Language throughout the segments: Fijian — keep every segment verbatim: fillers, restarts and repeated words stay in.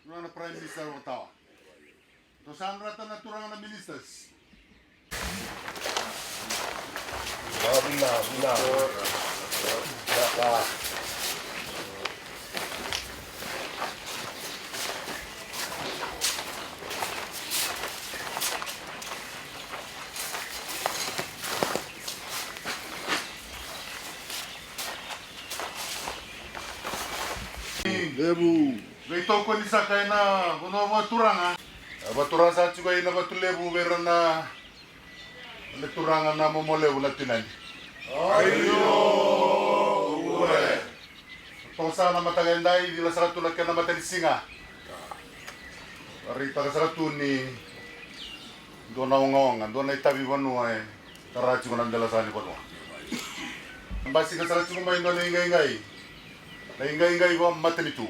Nona Prime Minister o tawa. Tou sa drata na turaga na ministers. Vinaka, vinaka. Vinaka. Levu. Veitokoni saka ena vanua vakaturaga. Vakaturaga sa tiko ena Vatulevu vei ira na, na turaga na Momolevu na tinani. Aio, ue. Tosa na mataka edai, cila saka tu na kena matanisiga. Raitaka saka tu ni dua na ogaoga, dua na itavi vanua e tara tiko na dela saka ni vanua. Basika saka tiko mai dua na iqaiqai. Na iqaiqai vakamatanitu.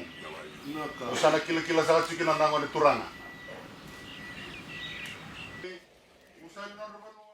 Au sa na kilakila saka tiko kina na gone turaga. Au sa ni nodra vanua.